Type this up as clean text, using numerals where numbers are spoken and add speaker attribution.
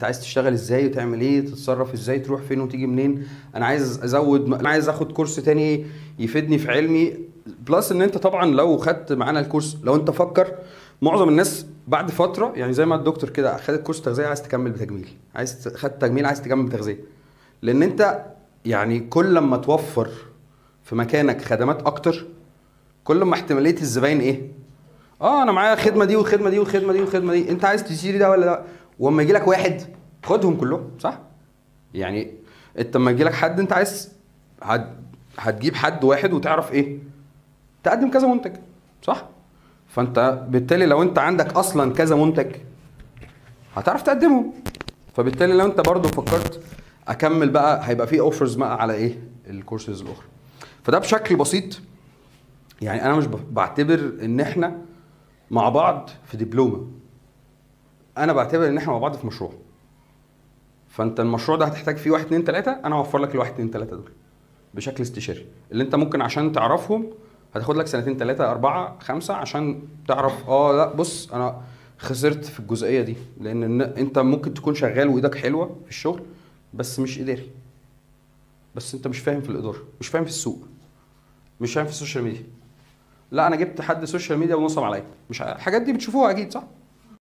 Speaker 1: انت عايز تشتغل ازاي وتعمل ايه، تتصرف ازاي، تروح فين وتيجي منين. انا عايز ازود، انا عايز اخد كورس تاني يفيدني في علمي. plus ان انت طبعا لو خدت معانا الكورس، لو انت فكر، معظم الناس بعد فترة يعني زي ما الدكتور كده خدت كورس تغذية عايز تكمل بتجميل، عايز خدت تجميل عايز تكمل بتغذيه، لان انت يعني كل لما توفر في مكانك خدمات اكتر، كل ما احتمالية الزباين ايه؟ انا معايا الخدمة دي والخدمة دي والخدمة دي والخدمة دي، انت عايز تشتري ده ولا لا؟ واما يجي لك واحد خدهم كلهم، صح؟ يعني انت لما يجي لك حد انت عايز هتجيب حد واحد وتعرف ايه؟ تقدم كذا منتج، صح؟ فانت بالتالي لو انت عندك اصلا كذا منتج هتعرف تقدمهم. فبالتالي لو انت برضو فكرت اكمل بقى، هيبقى في offers بقى على ايه؟ الكورسز الاخرى. فده بشكل بسيط. يعني انا مش بعتبر ان احنا مع بعض في دبلومه، انا بعتبر ان احنا مع بعض في مشروع. فانت المشروع ده هتحتاج فيه 1 2 3، انا هوفر لك ال1 2 3 دول بشكل استشاري، اللي انت ممكن عشان تعرفهم هتاخد لك 2 3 4 5 عشان تعرف. لا بص انا خسرت في الجزئية دي، لان انت ممكن تكون شغال وايدك حلوة في الشغل بس مش اداري، بس انت مش فاهم في الادارة، مش فاهم في السوق، مش فاهم في ال social media. لا انا جبت حد social media ونصب عليا، مش الحاجات دي بتشوفوها اكيد، صح؟